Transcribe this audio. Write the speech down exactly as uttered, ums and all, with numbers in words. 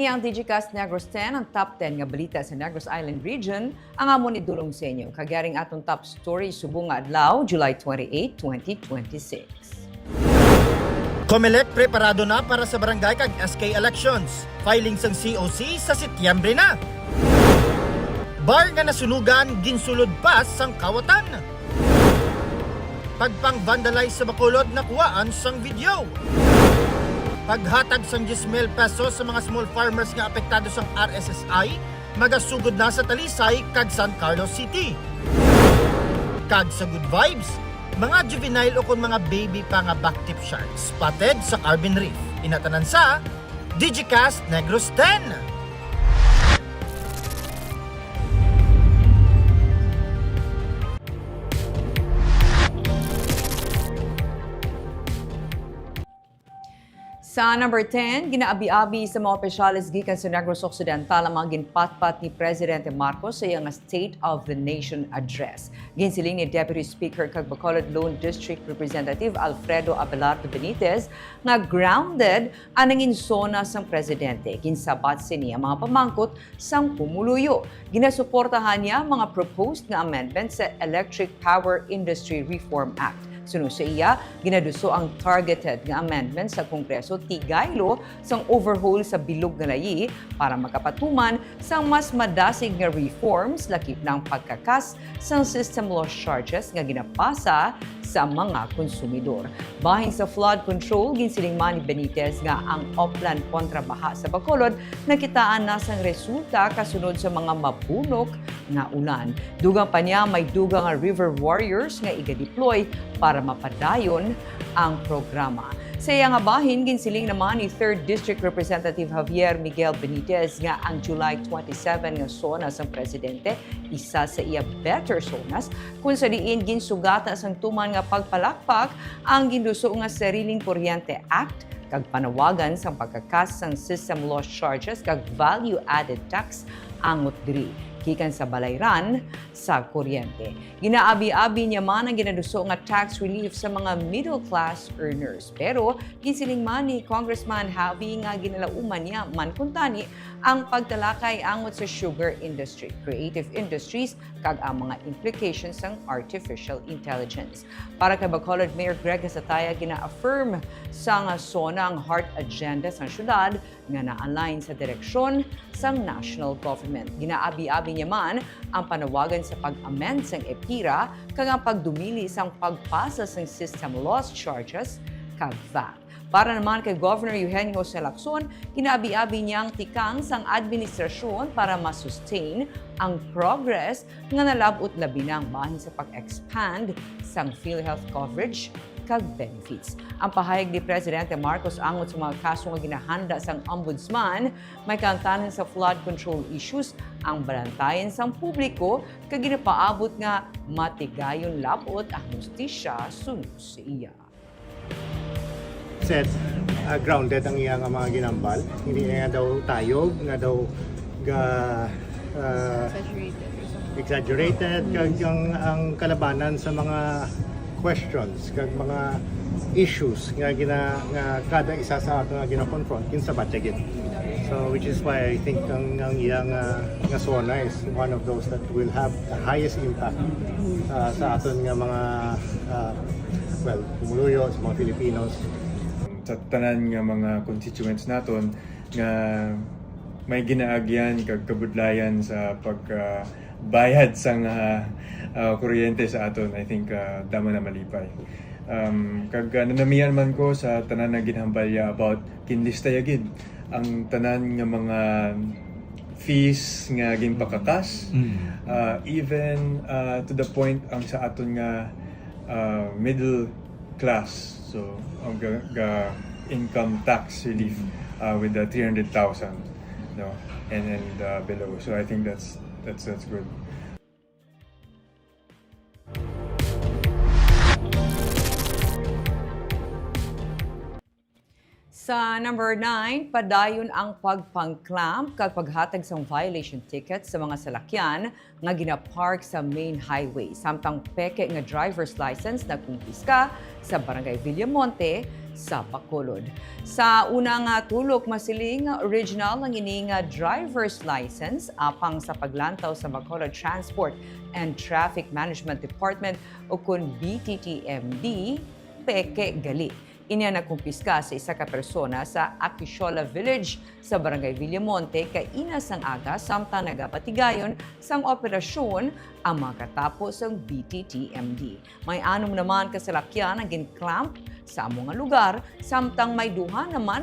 Ang Digicast Negros ten, ang top ten nga balita sa Negros Island Region, ang amon idulong sa inyo. Kag yari ang aton top story subong nga adlaw, July twenty-eight, twenty twenty-six. Comelec preparado na para sa barangay kag S K elections. Filing sang C O C sa Setyembre na. Bar nga nasunugan, ginsulod pa sang kawatan. Pagpang-vandalize sa Bacolod, nakuhaan sang video. Paghatag sang diyes mil pesos sa mga small farmers nga apektado sang R S S I, magasugod na sa Talisay kag San Carlos City. Kag sa good vibes, mga juvenile ukon mga baby pa nga bucktip shark spotted sa Carbon Reef. Ina tanan sa Digicast Negros ten. Sa number ten, ginaabi-abi sa mga opisyales gikan sa Negros Occidental ang mga ginpatpat ni Presidente Marcos sa iya nga State of the Nation Address. Ginsiling ni Deputy Speaker kag Bacolod Lone District Representative Alfredo Abelardo Benitez nga grounded ang nangin SONA sang presidente. Ginsabat sini ang mga pamangkot sang pumuluyo. Ginasuportahan niya ang mga proposed nga amendment sa Electric Power Industry Reform Act. Suno sa iya, ginaduso ang targeted nga amendment sa Kongreso tigaylo sang overhaul sa bilog nga layi para makapatuman sang mas madasig nga reforms, lakip na ang pagkakas sang system loss charges nga ginapasa sa mga konsumidor. Bahin sa flood control, ginsiling man ni Benitez nga ang Oplan kontra baha sa Bacolod nakitaan na sang resulta kasunod sa mga mabunok nga ulan. Dugang pa niya, may dugang nga river warriors nga iga-deploy para mapadayon ang programa. Sa iya nga bahin, ginsiling naman ni Third District Representative Javier Miguel Benitez nga ang July twenty-seven nga SONA sang presidente isa sa iya better SONAs, kung sa diin ginsugata sang tuman nga pagpalakpak ang ginduso nga Sariling Kuryente Act kag panawagan sang pagkakas sang system loss charges kag value-added tax angot diri gikan sa balayran sa kuryente. Ginaabi-abi niya man ang ginaduso nga tax relief sa mga middle class earners. Pero ginsiling man ni Congressman Javi nga ginalauman niya man kuntani ang pagtalakay angot sa sugar industry, creative industries, kag ang mga implications sang artificial intelligence. Para kay Bacolod Mayor Greg Gasataya, gina-affirm sang SONA ang heart agenda sang syudad nga na-align sa direksyon sang national government. Ginaabi-abi niya man ang panawagan sa pag-amend sang EPIRA kag ang pagdumili sang pagpasa sang system loss charges kag VAT. Para naman kay Governor Eugenio Jose Lacson, ginaabi-abi niya ang tikang sang administrasyon para ma-sustain ang progress nga nalab-ot, labi na ang bahin sa pag-expand sang PhilHealth coverage kag benefits. Ang pahayag ni Presidente Marcos angot sa mga kaso nga ginahanda sang Ombudsman, may kaangtanan sa flood control issues ang balantayan sang publiko kag ginapaabot nga matigayon lab-ot ang hustisya suno sa iya. Said, uh, grounded ang iya nga mga ginambal. Hindi niya daw tayog, nga daw ga, uh, exaggerated, kag ang, ang kalabanan sa mga questions, kag mga issues nga gina, nga kada isa sa ato nga gina-confront, ginsabat niya gid. So, which is why I think ang, ang iya nga, nga SONA is one of those that will have the highest impact, uh, sa aton nga mga, uh, well, pumuluyo, sa mga Filipinos. Sa tanan nga mga constituents naton nga may ginaagyan kag kabudlayan sa pagbayad sang, ah, ah, kuryente sa aton, I think, ah, damo na malipay. Um, kag, ah, nanamian man ko sa tanan nga ginhambalya about ginlista ya gid ang tanan nga mga fees nga ginpakakas, ah, even, ah, to the point ang sa aton nga, ah, middle class, so ang ga, ga income tax relief, ah, with the three hundred thousand, no, and, and, ah, below. So I think that's, that's, that's good. Sa number nine, padayon ang pagpangklamp kag paghatag sang violation ticket sa mga salakyan nga ginapark sa main highway, samtang peke nga driver's license nakumpiska sa Barangay Villamonte sa Bacolod. Sa una nga tulok, masiling original ang ini nga driver's license, apang sa paglantaw sa Bacolod Transport and Traffic Management Department, o kon B T T M D, peke gali. Inya nakumpiska sa isa ka persona sa Aquishola Village sa Barangay Villamonte kaina sang aga, samtang nagapatigayon sang operasyon ang mga katapo sang B T T M D. May anom naman ka salakyan ang ginklamp sa amo nga lugar, samtang may duha naman